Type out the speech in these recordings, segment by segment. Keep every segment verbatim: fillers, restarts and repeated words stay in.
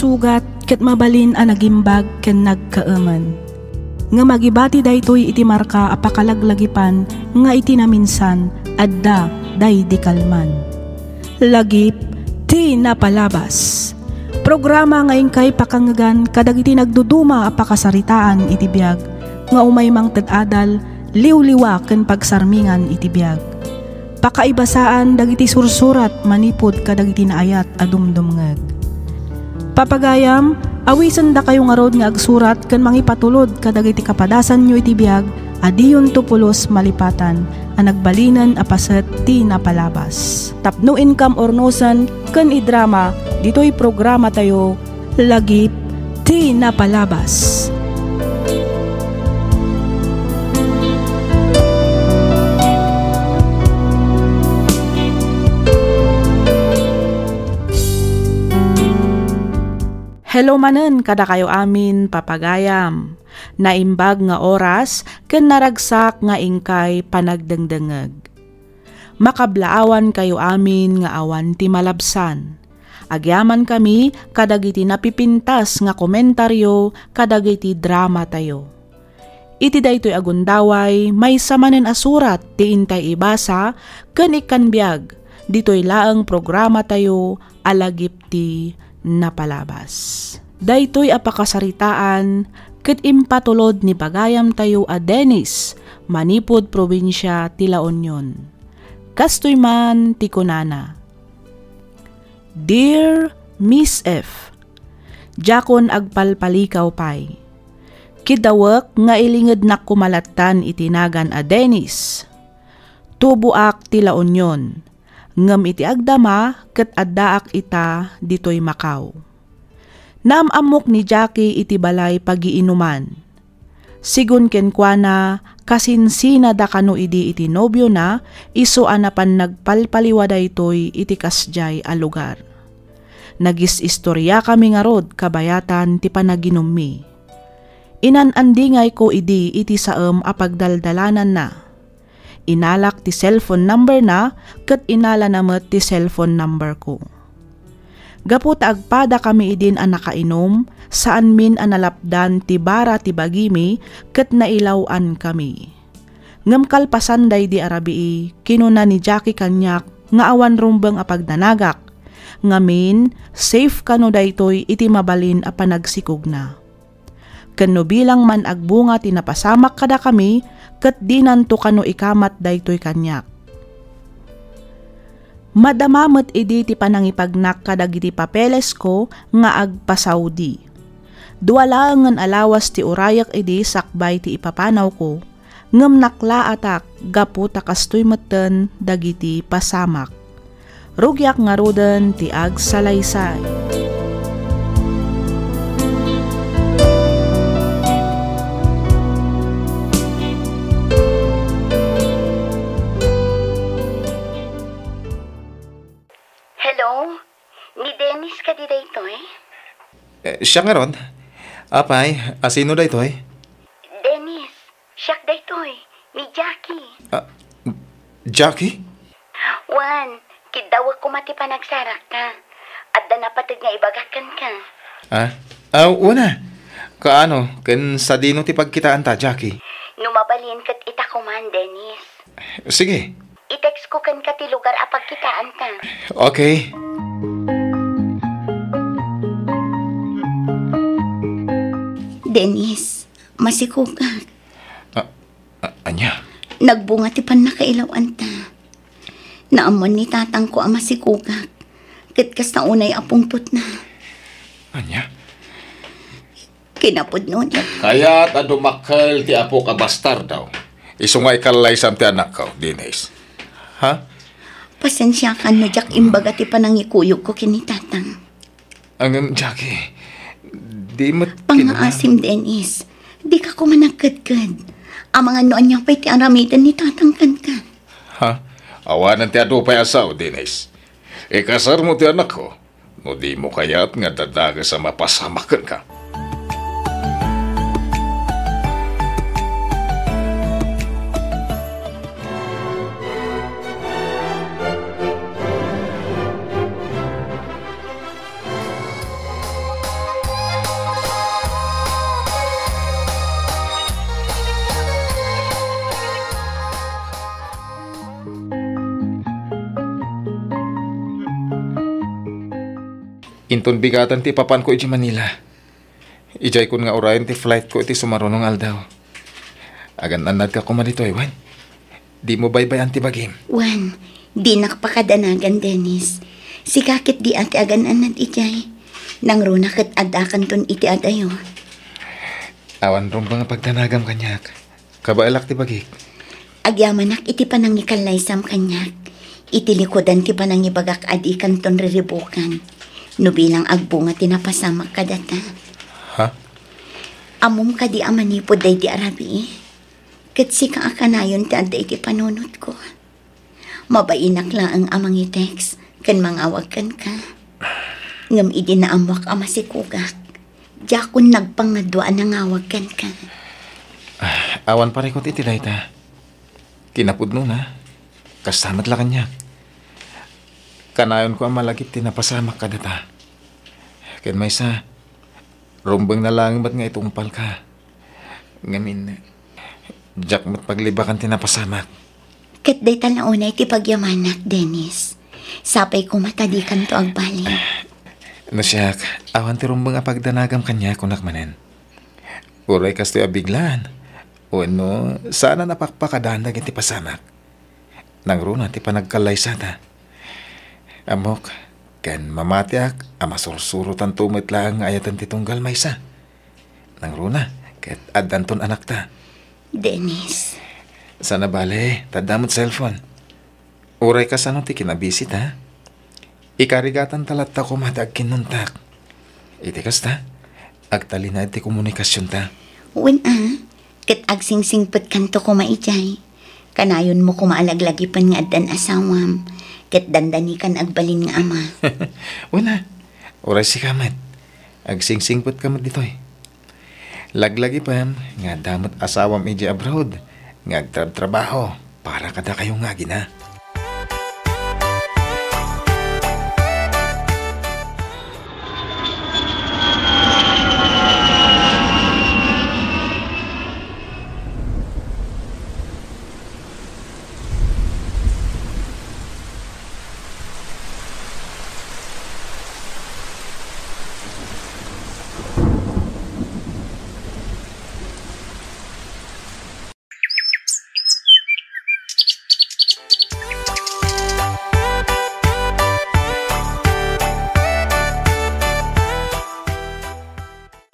Sugat ket mabalin a nagimbag ken nagkaemen. Ngem agibati daytoy iti marka a pakalaglagipan nga iti naminsan, adda daydi kalman. Lagip ti napalabas. Programa nga inkay pakangngegan kadagiti nagduduma a pakasaritaan iti biag nga umay mangted adal, liwliwa ken pagsarmingan iti biag. Pakaibasaan dagiti sursurat manipud kadagiti naayat a dumdumngeg. Papagayam, awisendakayo ngarud nga agsurat ken mangipatulod kadagiti kapadasanyo iti biag a diyonto pulos malipatan a nagbalinen a paset ti napalabas. Tapno inkam urnosen ken idrama ditoy programatayo, Lagip ti Napalabas. Hello manen kadakayo amin, papagayam. Naimbag nga oras ken naragsak nga inkay panagdengdengeg. Makablaawankayo amin nga awan ti malabsan. Agyamankami kadagiti napipintas nga komentario kadagiti dramatayo. Iti daytoy a gundaway, maysa manen a surat ti intay ibasa ken ikkan biag ditoy laeng programatayo a Lagip ti Napalabas. Daytoy a pakasaritaan ket impatulod ni pagayamtayo a Dennis manipud probinsia ti La Union. Kastoy man ti kunana, Dear Miss F, diakon agpalpalikaw pay. Kiddawek nga ilingednak koma lattan iti nagan a Dennis. Tuboak ti La Union, ngem iti agdama ket addaak ita ditoy Macau. Naam-ammok ni Jackie iti balay pagiinuman. Sigun kenkuana, kasinsinada kano idi iti nobiona, isu a napan nagpalpaliwa daytoy iti kasdiay a lugar. Nagis-istoriakami ngarud kabayatan ti panaginummi. Inan-andingayko idi iti saem a pagdaldalananna. Inalak ti cellphone number na ket inalana met ti cellphone number ko. Gapu ta agpadakami idin a nakainum, saanmin a nalapdan ti bara ti bagimi ket nailaw-ankami. Ngem kalpasan daydi a rabii, kinuna ni Jackie kaniak nga awan rumbeng a pagdanagak. Ngamin, safe kano daytoy iti mabalin a panagsikogna. Ken no bilang man agbunga ti napasamak kadakami, ket dinanto kano ikamat daytoy kaniak. Madama met idi ti panangipagnak kadagiti papelesko nga agpa-Saudi. Dua laengen a lawas ti urayek idi sakbay ti ipapanawko, ngem naklaatak gapu ta kastoy metten dagiti pasamak. Rugiak ngaruden ti agsalaysay. Hello? Ni Dennis kadi daytoy? Eh, siak ngarud. Apay, a sino daytoy? Dennis, siak daytoy, ni Jackie. Ah, Jackie? Wen, kiddawek koma ti panagsarakta. Adda napateg nga ibagak kenka. Ah? Ah, wen a. Kaano, ken sadino ti pagkitaanta, Jackie? No mabalin ket ita koman, Dennis. Sige. I-text ko kenka ti lugar a pagkitaanta. Okay. Dennis, masikogak. Ah, ah, ania? Nagbunga ti pannakailaw-anta. Naammuan ni tatangko a masikogak. Ket kasta unay a pungtotna. Ania? Kinapudno ni. Kayat a dumakkel ti apok a bastardo. Isu nga ikallaysam ti anakko, Dennis. Ha? Pasensiakan no diak imbaga ti panangikuyogko ken ni tatang. Ngem, Jackie, di met kinuna- Pangngaasim, Dennis. Dika koma nagkedked. Amangan no ania pay ti aramiden ni tatang kenka. Ha? Awanen ti adu pay a sao, Dennis. Ikasarmo ti anakko. No dimo kayat nga dadages a mapasamak kenka. Inton bigatan ti ipapanko idiay Manila. Idiaykon nga urayen ti flightko iti sumaruno nga aldaw. Agan-annadka koma ditoy, wen? Dimo baybay-an ti bagim. Wen, dinak pakadanagan, Dennis. Sika ket dia ti agan-annad idiay. Nangruna ket addakanton iti adayo. Awan rumbeng a pagdanagam kaniak. Kabaelak ti bagik. Agyamanak iti panangikallaysam kaniak. Iti likudan ti panangibagak a dikanton riribukan. No bilang agbunga ti napasamak kadata. Ha? Ammom kadi a manipud daydi a rabii? Ket sika a kanayon ti adda iti panunotko. Mabainak laeng a mangi-text ken mangawag kenka. Ngem idi naammoak a masikogak, diakon nagpangadua a nangawag kenka. Ah, awan parikut iti dayta. Kinapudnona, kasta met la kaniak. Kanayonko a malagip ti napasamak kadata. Ken maysa, rumbengna laeng met nga itungpalka. Ngamin, diak met paglibakan ti napasamak. Ket dayta la unay ti pagyamanak, Dennis. Sapay koma ta dikanto agbalik. No siak, awan ti rumbeng a pagdanagam kaniak, kunak manen. Uray kastoy a biglaan, wenno saan a napakpakadaan dagiti pasamak. Nangruna ti panagkallaysata. Ammok, ken mamatiak a masursurotanto met laeng nga ayaten ti tunggal maysa. Nangruna, ket addanton anakta. Dennis. Saan a bale, ta adda met cellphone. Uray kasano ti kinabisita, ikarigatanta latta koma ti agkinnuntak. Iti kasta, agtalinaed ti komunikasionta. Wen a, ket agsingsingpetkanto koma idiay. Kanayonmo koma a laglagipen nga addan asawam, ket dandanikan agbalin nga ama. Wen a, uray sika met, agsingsingpetka met ditoy. Laglagipem nga adda met asawam idiay abroad nga agtrabtrabaho para kadakayo nga agina.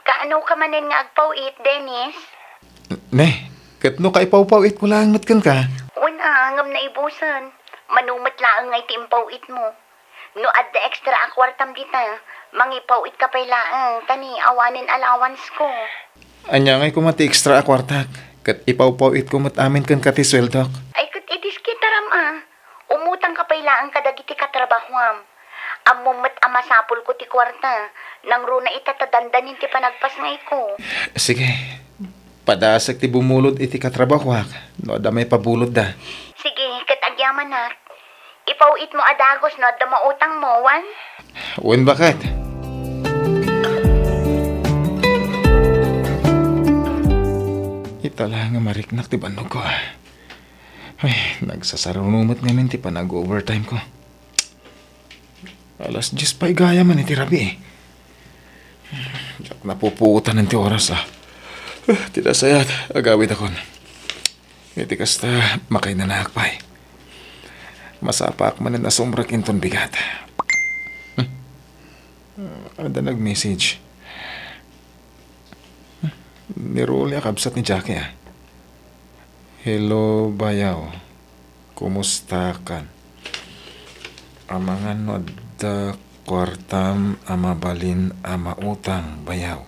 Kaano ka manen nga agpaw-it, Dennis? Ne, ket no kaipawpaw-itko laeng met kenka? Wen a, ngem naibusen. Mano met laeng nga iti impaw-itmo. No adda extra a kuartam dita, mangipaw-itka pay laeng, ta ni awanen allowance ko. Ania ngay koma ti extra a kuartak? Ket ipawpaw-itko met amin kenka ti sueldok. Ay, ket idiskitaram a. Umutangka pay laeng kadagiti katrabahoam. Ammom met a masapulko ti kuarta. Nangruna ita ta dandanin ti panagpasngayko. Sige. Padasek ti bumulod iti katrabahoak no adda maipabulodda. Sige, ket agyamanak. Ipaw-itmo a dagus no adda mautangmo, wen? Wen, baket. Ita la nga mariknak ti bannogko. Ay, nagsasaruno met ngamin ti panag-overtime ko. Alas dies pay gayam iti rabii. Diak napupuotan ti oras, a. Eh, ti nasayat, agawidakon. Iti kasta, makainanaak pay. Masapaak manen a sumrek inton bigat. Hmm. Adda nag-message. Hmm. Ni Rolly a kabsat ni Jackie, a. "Hello, bayaw. Kumustakan? Amangan no adda kuartam a mabalin a mautang, bayaw.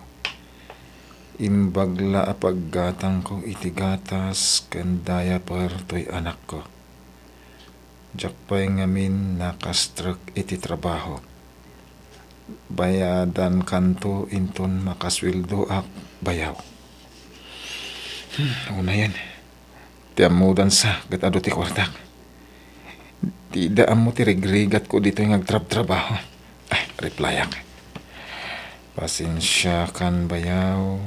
Imbag la a paggatangko iti gatas ken diaper toy anakko. Diak pay ngamin nakastrek iti trabaho. Bayadankanto inton makasueldoak, bayaw." Hmm, unayen. Ti ammodansa ket adu ti kuartak. Dida ammo ti rigrigatko ditoy nga agtrabtrabaho. Ah, replyak. Pasensiakan, bayaw,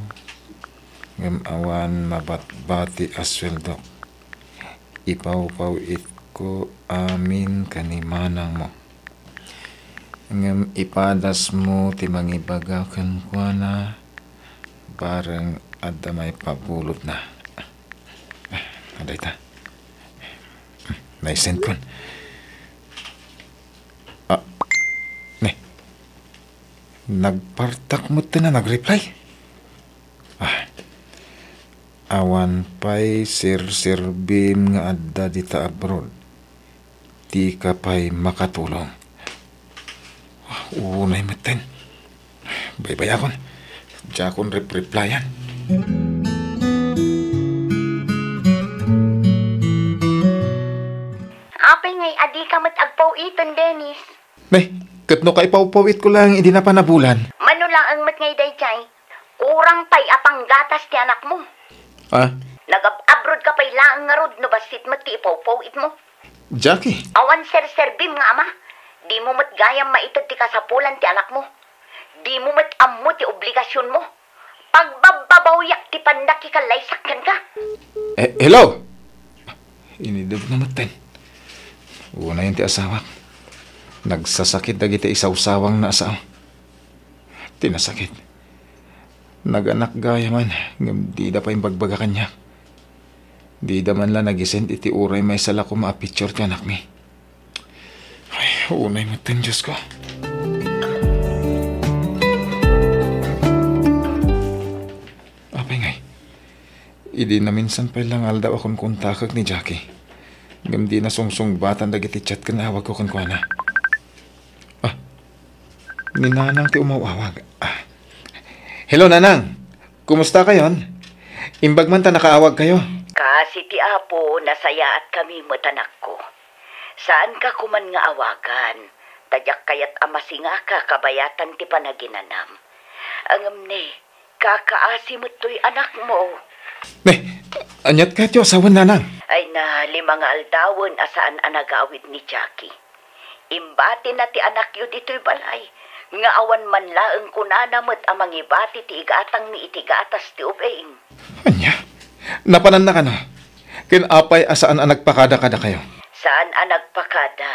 ngem awan mabatbati a sueldok. Ipawpaw-itko amin ken ni manangmo. Ngem ipadasmo ti mangibaga kenkuana, bareng adda maipabulodna. Ah, adda ita. Naisendkon. Ah, ne. Nagpartak metten a nagreply. Ah, awan pay serserbim nga adda dita abroad. Dika pay makatulong. Unay metten. Baybayakon. Diakon repreplyan. Apay ngay a dika met agpaw-iten, Dennis? Ne, ket no kaipawpawitko laeng idi napan a bulan. Mano laeng met ngay daydiay? Kurang pay a panggatas ti anakmo. Ah? Nagab-abroad ka pay laeng ngarud no bassit met ti ipawpawitmo. Jackie. Awan serserbim nga ama. Dimo met gayam maited ti kasapulan ti anakmo. Dimo met ammo ti obligasionmo. Pagbabbabawiak ti pandakikallaysak kenka. Eh, hello? Inidebna metten. Unayen ti asawak. Nagsasakit dagiti isawsawangna a sao. Ti nasakit. Naganak gayamen, ngem dida pay imbagbaga kaniak. Dida man la nagisend iti uray maysa la koma a picture ti anakmi. Ay, unay metten, Diosko. Apay ngay, idi naminsan pay la nga aldaw a kunkuntakek ni Jackie, ngem dina sungsungbatan dagiti chat ken awagko kenkuana. Ah, ni Nanang ti umaw-awag. Ah. Hello, Nanang! Kumusta kayon? Imbag man ta nakaawag kayo. Kaasi ti Apo, nasayaatkami met, anakko. Saanka koman nga awagan, ta diak kayat a masingaka kabayatan ti panaginanam. Ngem ne, kakaasi met toy anakmo. Ne, aniat kayatyo a sawen, Nanang? Ay na, lima nga aldawen a saan a nagawid ni Jackie. Imbatina ti anakyo ditoy balay, nga awan man laeng kunana met a mangibati ti igatangmi iti gatas ti ubing. Ania? Napananna kano? Ken apay a saan a nagpakada kadakayo? Saan a nagpakada.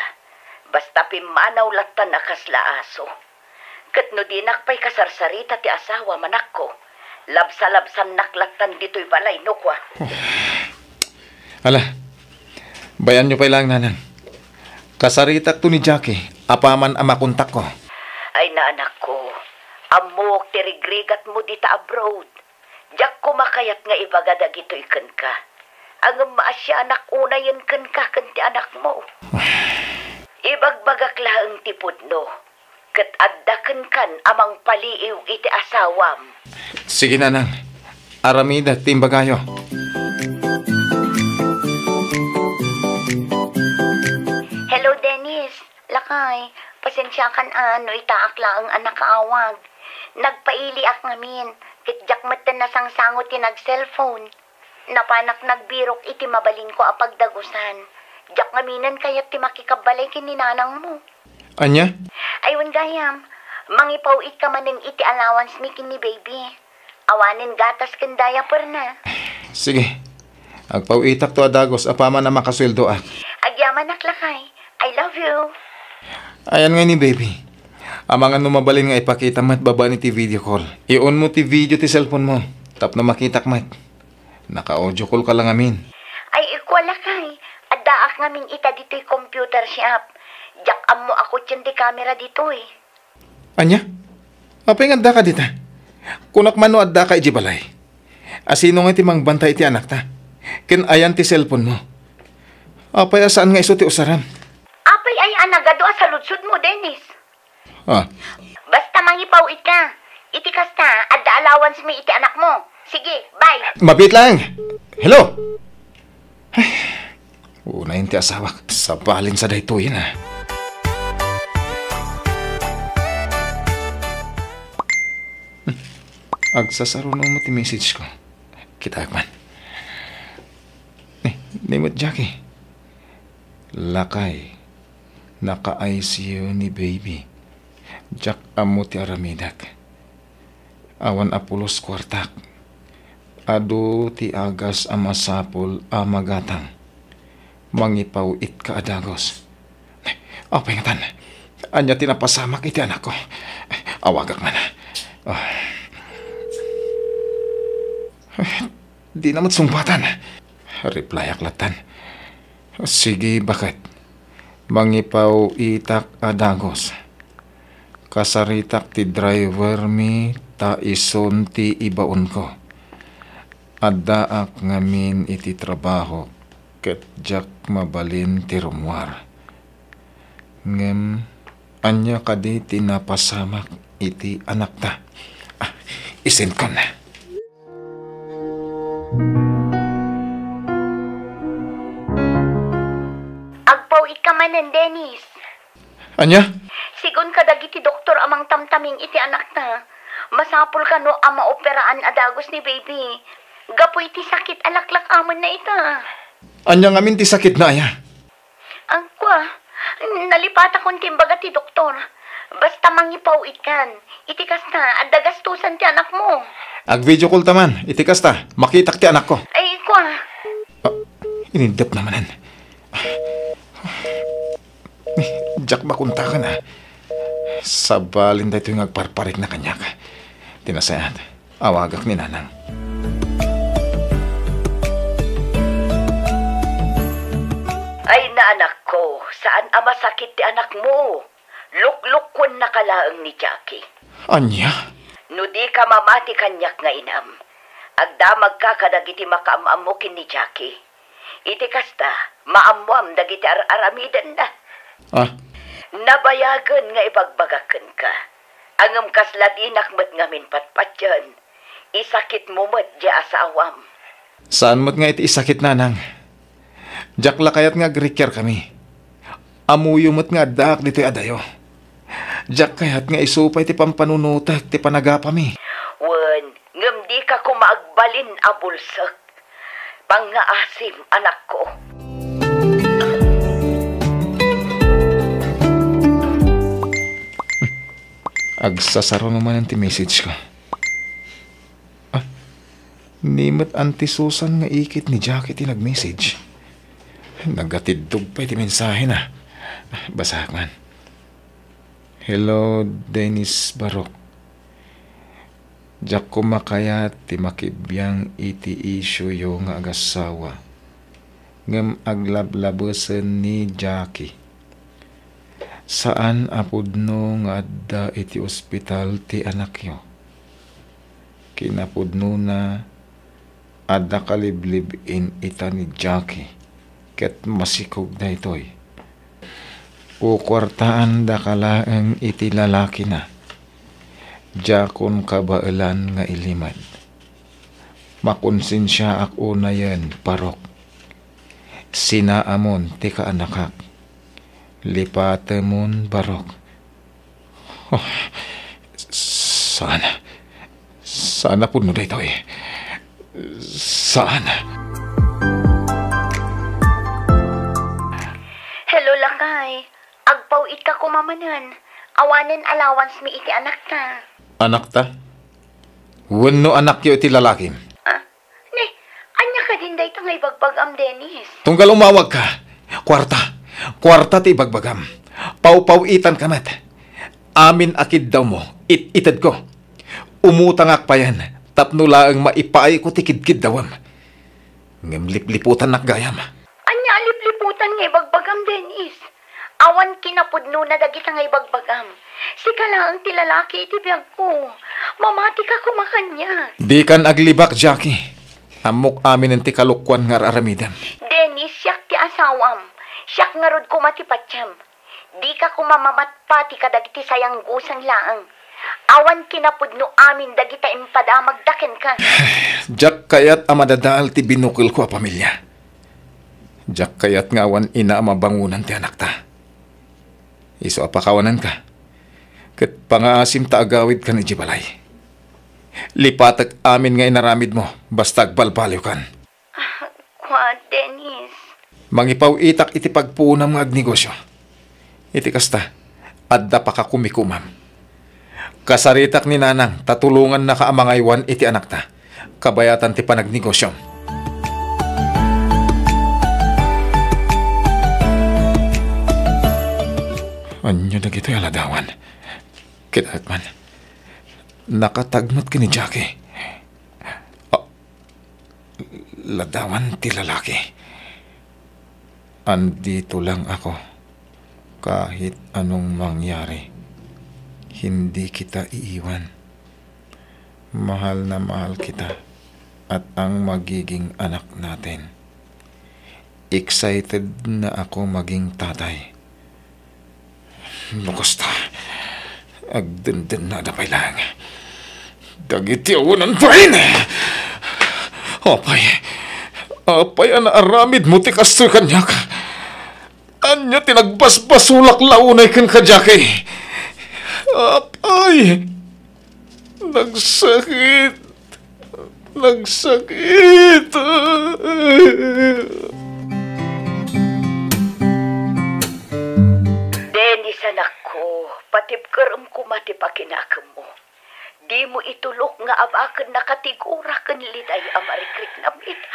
Basta pimmanaw lattan a kasla aso. Ket no dinak pay kasarsarita ti asawam, anakko, labsalabsannak lattan ditoy balay no kua. Ala, bayanyo pay laeng, Nanang. Kasaritakto ni Jackie apaman a makontakko. Ay na, anakko, ammok ti rigrigatmo dita abroad. Diak koma kayat nga ibaga dagitoy kenka. Ngem maasianak unayen kenka ken ti anakmo. Ibagbagak laeng ti pudno, ket adda kenkan a mangpaliiw iti asawam. Sige, Nanang. Aramidek ti imbagayo. Hello, Dennis. Lakay, pasensiakan a no itaak laeng a nakaawag. Nagpailiak ngamin, ket diak metten nasangsango ti nag-cellphone. Napanak nagbirok iti mabalinko a pagdagusan. Diak ngaminen kayat ti makikabbalay ken ni nanangmo. Ania? Ay, wen gayam, mangipaw-itka manen iti allowance mi ken ni baby. Awanen gatas ken diaper na. Sige. Agpaw-itakto a dagus apaman a makasueldoak. Agyamanak, lakay. I love you. Ayan nga ni baby. Amangan no mabalin nga ipakita met babaen iti video call. I-on mo ti video ti cellphone mo. Tapno makitak met. Naka-audio call ka lang amin. Ay, ikua, lakay. Addaak ngamin ita ditoy computer shop. Diak ammo a kutien ti camera ditoy. Ania? Apay nga addaka dita? Kunak man no addaka idiay balay. Asino nga ti mangbantay iti anakta? Ken ayan ti cellphone mo? Apay a saan nga isu ti usaram? Apay ay a nagadu a saludsodmo, Dennis? Ah. Basta mangipaw-itka. Iti kasta, adda allowance mi iti anakmo. Sige, bye. Mabiit lang. Hello? Ay, unayen ti asawak. Sabalin sa daytoyen, ah. Hmm. Agsasaruno met ti message ko. Kitaek man. Eh, ni met Jackie. Lakay. Naka-I C U ni baby. Diak ammo ti aramidek. Awan a pulos kuartak. Adu ti agas a masapul a magatang. Mangipaw-itka a dagus. Apay ngatan? Ania ti napasamak iti anakko? Awagak man. Ah. Dina met sungbatan. Replyak lattan. Sige, baket. Mangipaw-itak a dagus. Kasaritak ti driver mi ta isun ti ibaonko. Addaak ngamin iti trabaho ket diak mabalin ti rummuar. Ngem ania kadi ti napasamak iti anakta? Ah, isenko na. Agpaw-itka manen, Dennis. Ania? Sigun kadagiti doktor a mangtamtaming iti anakta, masapul kano a maoperaan a dagus ni baby gapu iti sakit a laklak-amenna ita. Ania ngamin ti sakitna aya? Agkua, nalipatakon ti imbaga ti doktor. Basta mangipaw-itkan. Iti kasta, adda gastusan ti anakmo. Ag-video call ta man. Iti kasta, makitak ti anakko. Ay, kua. Ah, iniddep na manen. Diak makuntakan, a. Sabalin daytoy nga agparparikna kaniak. Ti nasayaat, awagak ni Nanang. Ay, naanakko, saan a masakit ti anakmo. Luklukkuennaka laeng ni Jackie. Ania? No dika mamati kaniak nga inam, agdamagka kadagiti makaam-ammo ken ni Jackie. Iti kasta, maammoam dagiti ar-aramidenna. Ah? Nabayagen nga ibagbagak kenka. Ngem kasla dinak met ngamin patpatien, isakitmo met diay asawam. Saan met nga iti isakit, Nanang. Diak la kayat nga agrikkiarkami. Ammoyo met nga addaak ditoy a dayo. Diak kayat nga isu pay ti pampanunotek ti panagapami. Wen, ngem dika koma agbalin a bulsek. Pangngaasim, anakko. Agsasaruno manen ti message ko. Ah, ni met Auntie Susan nga ikit ni Jackie ti nag-message. Nagatiddog pay ti mensahena. Basaek man. Hello, Dennis Barok. Diak koma kayat ti makibiang iti isioyo nga agassawa, ngem aglablabesen ni Jackie. Saan a pudno nga adda iti ospital ti anakyo. Kinapudnona, adda kaliblib-in ita ni Jackie, ket masikog daytoy. Kukuartaandaka laeng iti lalakina. Diakon kabaelan nga ilimed. Makonsensiaak unayen, Parok. Sinaamon ti kaanakak. Lipatemon, Barok. Oh, saan. Saan a pudno daytoy. Saan. Hello, lakay. Agpaw-itka koma manen. Awanen allowance mi iti anakta. Anakta? Wenno anakyo iti lalakim? Ah, ne, ania kadin dayta nga ibagbagam, Dennis? Tunggal umawagka, kuarta. Kuarta ti ibagbagam. Pawpaw-itanka met. Amin a kiddawmo, it-itedko. Umutangak payen tapno laeng maipaayko ti kidkiddawem. Ngem lipliputannak gayam. Ania a lipliputan nga ibagbagam, Dennis? Awan kinapudnona dagita nga ibagbagam. Sika laeng ti lalaki iti biagko. Mamatika koma kaniak. Dikan aglibak, Jackie. Ammok aminen ti kalokuan nga ar-aramidem. Dennis, siak ti asawam. Siak ngarud koma ti patiem. Dika koma mamatpati kadagiti sayanggosan laeng. Awan kinapudno amin dagita impadamagda kenka. Diak kayat a madadael ti binukelko a pamilia. Diak kayat nga awan ina a mabangonan ti anakta. Isu a pakawanenka, ket pangaasim ta agawidkan idiay balay. Lipatek amin nga inaramidmo, basta agbalbaliwkan. Ah, kua, Dennis. Mangipaw-itak iti pagpuonam nga agnegosio. Iti kasta, adda pakakumikomam. Kasaritak ni Nanang ta tulongannaka a mangaywan iti anakta, kabayatan ti panagnegosion. Ania dagitoy a ladawan? Kitaek man. Nakatagmet ken ni Jackie. Ah, ladawan ti lalaki. Andito lang ako. Kahit anong mangyari, hindi kita iiwan. Mahal na mahal kita at ang magiging anak natin. Excited na ako maging tatay. No kasta, agdendennada pay laeng dagiti awanan bain. Apay, apay a naaramidmo ti kastoy kaniak? Ania ti nagbasbasolak la unay kenka, Jackie? Apay, nagsakit. Nagsakit. Dennis, anakko, patibkerem koma ti pakinakemmo. Dimo itulok nga abaken nakatigura ken liday a marikriknam ita.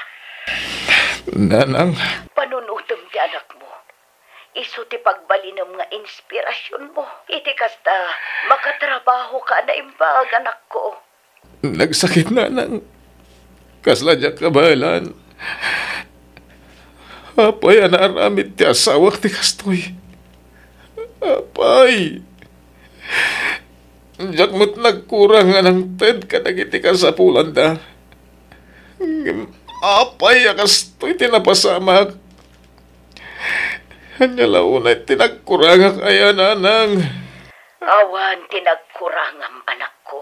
Nanang. Panunotem ti anakmo. Isu ti pagbalinem nga inspirasionmo. Iti kasta, makatrabahoka a naimbag, anakko. Nagsakit, nanang. Kasla diak kabaelan. Apay a naaramid ti asawak ti kastoy? Apay. Diak met nagkurang nga nangted kadagiti kasapulanda. Ngem apay a kastoy ti napasamak? Ania la unay ti nagkurangak aya, nanang? Awan ti nagkurangam, anakko.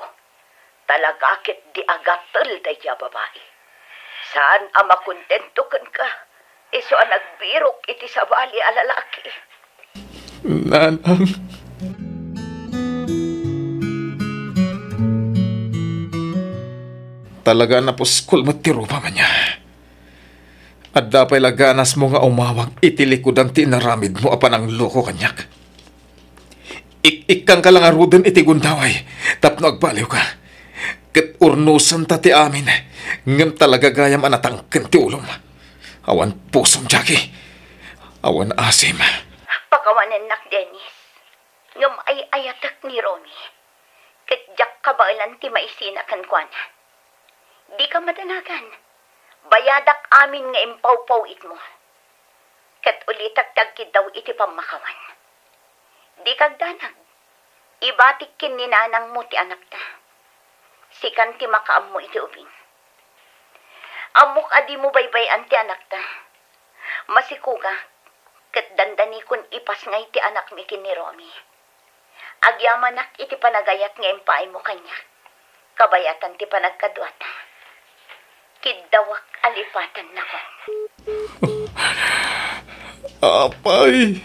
Talaga ket di agatel dayta a babai. Saan a makontento kenka, isu a nagbirok iti sabali a lalaki. Nanang. Talaga a napuskol met ti rupam ania. Adda pay la ganasmo nga umawag iti likudan ti inaramidmo a panangloko kaniak. Ik-ikkangka la ngaruden iti gundaway tapno agbaliwka. Ket urnosenta ti amin, ngem talaga gayam a natangken ti ulom. Awan pusom, Jackie. Awan asim. Pakawanennak, Dennis. Ngem ay-ayatek ni Romy. Ket diak kabaelan ti maisina kenkuana. Dika madanagan. Bayadak amin nga impawpaw-itmo. Ket ulitak ti agkiddaw iti pammakawan. Dika agdanag. Ibatik ken ni nanangmo ti anakta. Sikan ti makaammo iti ubing. Ammok a dimo baybay-an ti anakta. Masikogak, ket dandanikon ipasngay ti anakmi ken ni Romy. Agyamanak iti panagayat nga impaaymo kaniak. Kabayatan ti panagkaduata. Kiddawak a lipatennakon. Apay,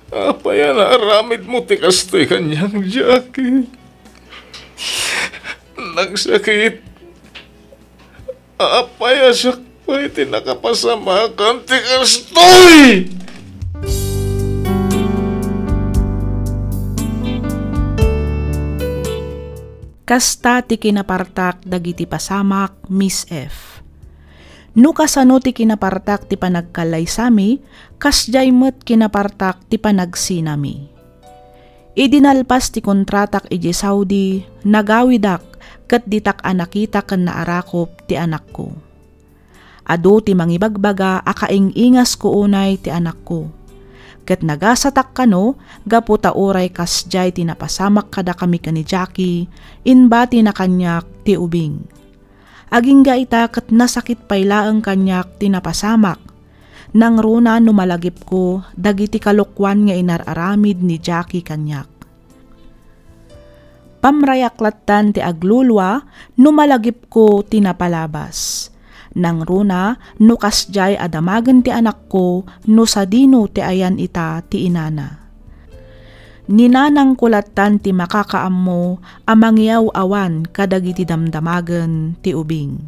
apay a naaramidmo ti kastoy kaniak, Jackie. Nagsakit. Apay a siak pay ti nakapasamakan ti kastoy! Kasta ti kinapartak dagiti pasamak, Miss F. No kasano ti kinapartak ti panagkallaysami, kasdiay met kinapartak ti panagsinami. Idi nalpas ti kontratak idiay Saudi, nagawidak ket ditak a nakita ken naarakop ti anakko. Adu ti mangibagbaga a kaing-ingasko unay ti anakko. Ket nagasatak kano gapu ta uray kasdiay ti napasamak kadakami ken ni Jackie, imbatina kaniak ti ubing. Agingga ita ket nasakit pay laeng kaniak ti napasamak. Nangruna no malagipko dagiti kalokuan nga inar-aramid ni Jackie kaniak. Pamrayak lattan ti aglulua no malagipko ti napalabas. Nangruna no kasdiay a damagen ti anakko no sadino ti ayan ita ti inana. Ni nanangko lattan ti makakaammo a mangiyaw-awan kadagiti damdamagen ti ubing.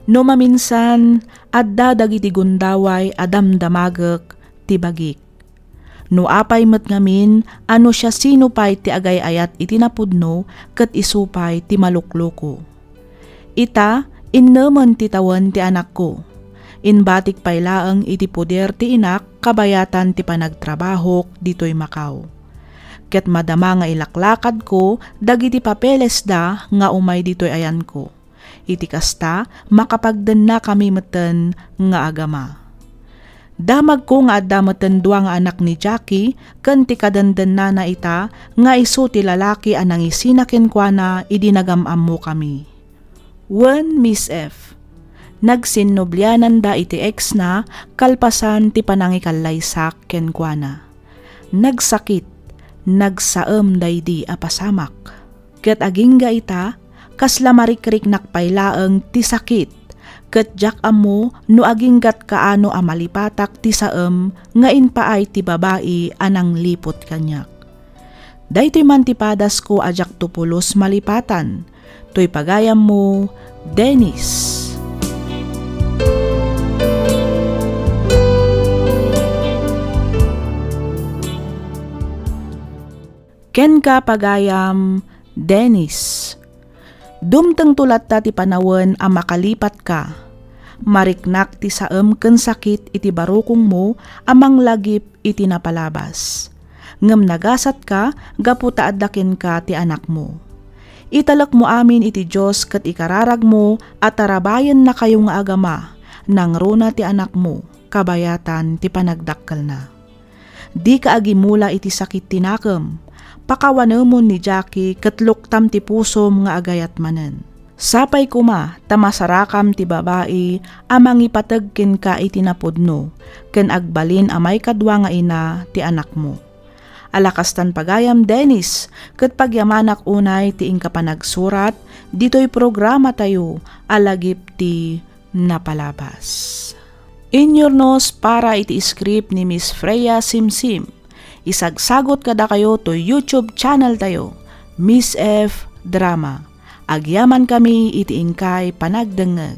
No maminsan, adda dagiti gundaway a damdamagek ti bagik. No apay met ngamin a no siasino pay ti agay-ayat iti napudno ket isu pay ti malukloko. Ita, innemen ti tawen ti anakko. Imbatik pay laeng iti poder ti inak kabayatan ti panagtrabahok ditoy Macau. Ket madama nga ilaklakadko dagiti papelesda nga umay ditoy ayanko. Iti kasta, makapagdennakami metten nga agama. Damagko nga adda metten dua nga anak ni Jackie ken ti kadendennana ita nga isu ti lalaki a nangisina kenkuana idi nagam-ammokami. Wen Miss F. Nagsinnubliananda iti ex-na kalpasan ti panangikallaysak kenkuana. Nagsakit, nagsaem daydi a pasamak. Ket agingga ita, kasla marikriknak pay laeng ti sakit, ket diak ammo no aginggat kaano a malipatak ti saem nga impaay ti babai a nangliput kaniak. Daytoy man ti padasko a diak to pulos malipatan. Toy pagayammo, Dennis. Kenka, pagayam, Dennis. Dumtengto latta ti panawen a makalipatka. Mariknak ti saem ken sakit iti barukongmo a manglagip iti napalabas. Ngem nagasatka gapu ta adda kenka ti anakmo. Italekmo amin iti Dios ket ikararagmo a tarabaiennakayo nga agama, nangruna ti anakmo, kabayatan ti panagdakkelna. Dika agimula iti sakit ti nakem. Pakawanemon ni Jackie ket luktam ti pusom nga agayat manen. Sapay koma ta masarakam ti babai a mangipateg kenka iti napudno ken agbalin a maikadua nga ina ti anakmo. Ala kastan pagayam, Dennis, ket pagyamanak unay ti inka panagsurat ditoy programatayo a Lagip ti Napalabas. Inyurnos para iti script ni Miss Freya Simsim. Isagsagot kadakayo to YouTube channel tayo, Miss F Drama. Agyaman kami iti inkay panagdengngeg.